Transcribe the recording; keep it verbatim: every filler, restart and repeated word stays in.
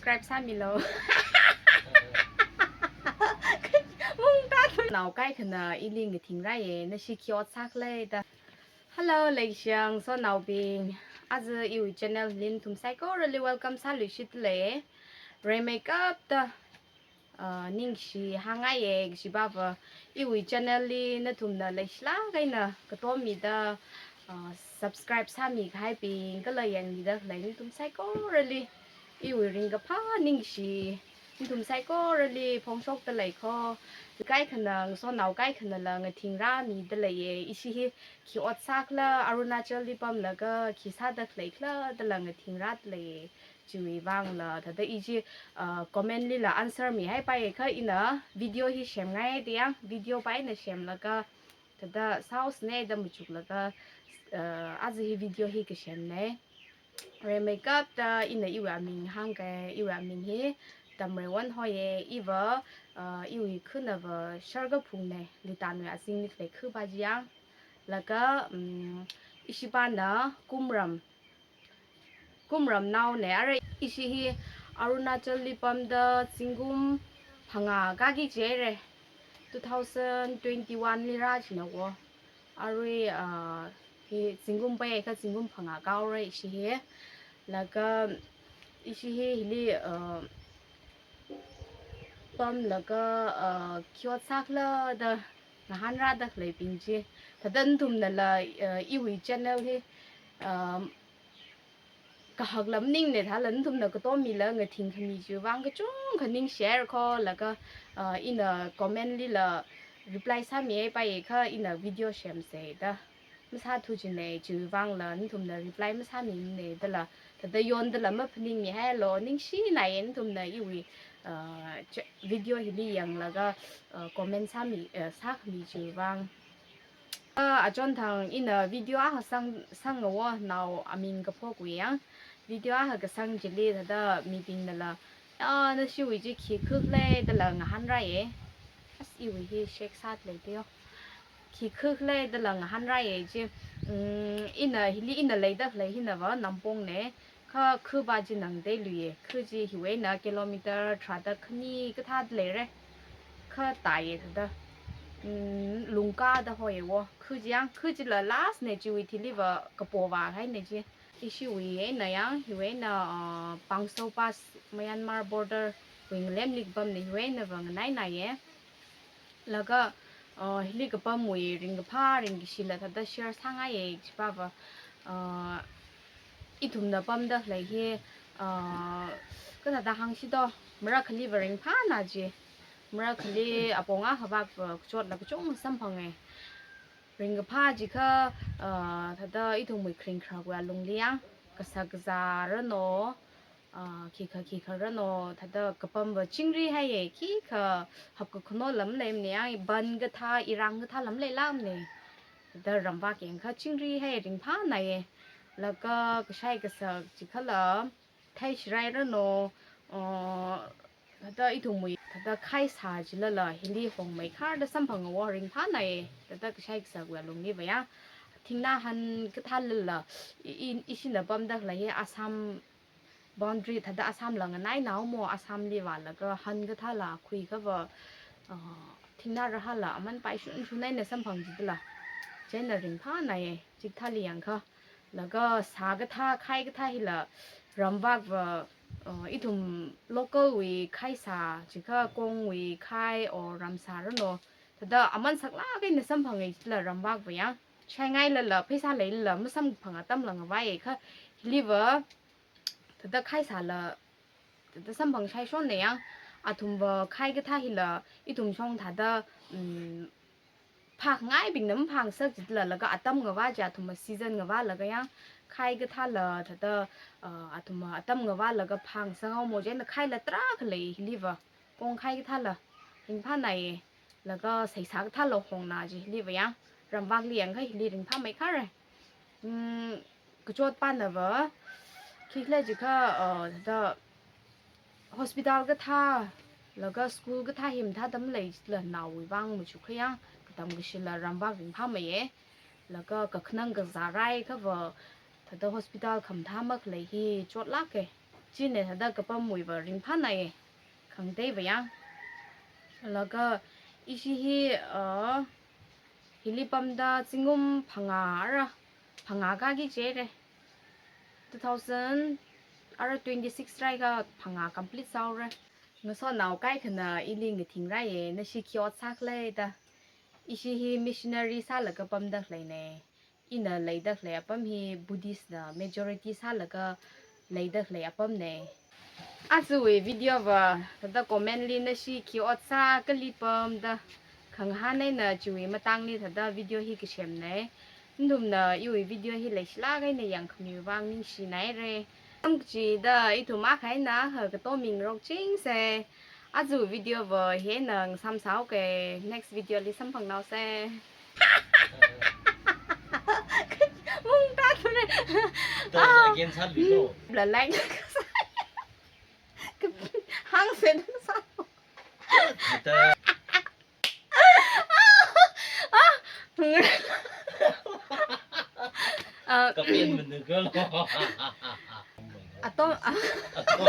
Subscribe sāmilu. Mungta nao kaikhana ili ngathingrāye, nashi khi ot sākhala da. Hello, leishiyang sonaobing. Aja iwui channel li nathum saikorali welcome sāluishit lei. Rimeikapta, uh, ningshi hāngngaiye, kashibava iwui channel li nathumna leishilāk eina katomida, uh, subscribe sāmi kahaibing, kala yangmida khalei nathum saikorali iwui ringkaphā ningshi, nathum saikorali phongshokda lei kho. Kaikhana, sonao kaikhanala ngathingrāmida leiye. Ishi hi khi ot sākhala, Arunachal li pamlaga khi sāda khaleikhala dala ngathingrāda leiye. Chiwui vangla thāda i chi, uh, comment lila answer mihaipai kha ina video hi semngai diyang, video pa ina semlaga thāda sāhaosei da machuklaga, uh, aja hi video hi kasemnei. Rimeikapta ina iwui aming hāngke, iwui aming hi Tamreiwon hoiye, iva, uh, iwui khanava Sharkaphungnei, Litanwui azingli khalei kha pa chiyang. Laga, um, ishi pana Kumram, Kumramnaonei. Arui ishi hi Arunachal li pamda zingkum phangā kāki jihaire. Two thousand twenty-one li rāchina wo. Arui, uh, hi zingkum paiakha zingkum phangā kāhaore ishi hi. Laga ishi hi hili, uh, pamlaga, uh, khi ot sākhala da ngahānrāda khaleibing chi. Thāda nathumnala, uh, iwui channel hi, um, kahak lam ningne thāla nathumna katomila ngathingkhami chiwui vang kachungkha ningshi haira kho, laga, uh, ina comment lila reply sāmihaipai kha ina video semsei da masāthu jinei, chiwui vangla nathumna reply masāmimane dala, thāda yondala maphaningmihailu, ningshinaiye nathumna iwui, uh, ch-, video hili yanglaga, uh, comment sāmi, uh, sākhami chiwui vang. Uh, achonthang ina video akha sang, sanga wo nao aming kaphokwui yang. Video akha kasang chili thāda mibingnala, "Ah, nashiwui chi khi khakhala?" dala ngahānrāye. As iwui hi shake sāda lei tiyo. Khi khakhala dala ngahānrāye chi. Um, ina hili ina leida khalei hinava Nampongnei. Kha kha pa chi nang teiluiye. Kha chi hiwui eina kilometer tharāda khani kathā leire. Kha tāye thāda, um, Lungka da hoiye wo. Kha chiyang, kha chila last nei, chiwui thiliva kapo vāhainei chi. Ishiwui eina yang, hiwui eina, uh, Pangso Pass, Myanmar border wui ngalemli kapamnei, hiwui einava nganainaiye. Laga, uh, hili kapamwui ringkaphā ringkashila thāda share sāngaiye, kashibava, uh, ithumna pamda khalei hi, uh, kathāda hāngsi do, marakhaliva ringphāna chi. Marakhali apong akhavakva kachotla kachungkha samphange. Ringkaphā chikha, uh, thāda ithumwui kharing kharākwui alungli yang, kashak kazā rano, ah, khikha khikha rano, thāda kapamva chingri haiye, khikha hapkakhano lam leimane yang, ban kathā, irang kathā lam leilāmane. Thāda ramvak yangkha chingri hai ringphānaiye. Laga kashai kasak chikhala, thai shirai rano, ah, thāda ithumwui, thāda khai sā chilala, hili hongmeikharda samphanga wo ringphānaiye. Thāda kashai kasakwui alungliva yang, thingnā han kathālala, i, i, ishina pamda khalei hi Assam boundary thāda Assam la nganainao mo, Assam li vālaga han kathāla khuikhava, ah, thingnā rahāla aman paishun shun eina samphang jidala. Chieina ringphānaiye, chikathāli yangkha. Laga sā kathā, khai kathā hila ramvakva, ah, ithum local wui khai sā, chikha kongwui khai or ramsā rano. Thāda aman saklāk eina samphange jidala ramvakva yang. Shaingailala, pheisā leilala, masamphang atamla ngavaiye kha, hiliva, thāda khai sāla, thāda samphang shaishonne yang, athumva khai kathā hila, ithum shong thāda, um, phāngaibingna maphāngasak jidala, laga atam ngavā chi athumva season ngavālaga yang, khai kathāla, thāda, uh, athumva atam ngavālaga phāngasak haomo, chieina khaila tarākha lei hiliva, kong khai kathāla, ringphānaiye. Laga seisā kathāla hongna chi hiliva yang, ramvakli yangkha hili ringphāmeikhare. Um, kachot panava, khikhala chikha, uh, thāda hospital kathā, laga school kathā hi mathāda malei jidala naowui vang machukha yang, katam kashila ramvak ringphāmeiye. Laga kakhanang kazā raikhava, thāda hospital khamathā makhalei hi chotlāke. China thāda kapamwui va ringphānāya, khangateiva yang. Laga ishi hi, uh, hili pamda zingkum phangā ara, phangā kāki chire. Two thousand ara twenty-six rāikha phangā complete sāhaora. Ngasotnao kaikhana ili ngathingrai, nashi khi ot sākhala da. Ishi hi missionary sālaga pamda khaleina. Ina leida khalei apam hi Buddhist na majority sālaga leida khalei apamna. Ajawui video va thāda comment li nashi khi ot sā, kali pam da khangahān eina chiwui matangli thāda video hi kasemna. Nathumna iwui video hi leishilāk eina yangkhami vang ningshinaira. Samkaji da ithum akha eina akha kato mingarokchingsa. Aja video va hieina ngasam sāhaoke, next video li samphangnaosa. Mung ta thune. Thāda again sāluilo. Bla like. Hāngsa sā. Thāda. Ah, kapen managalo. Atom, ah. Atom.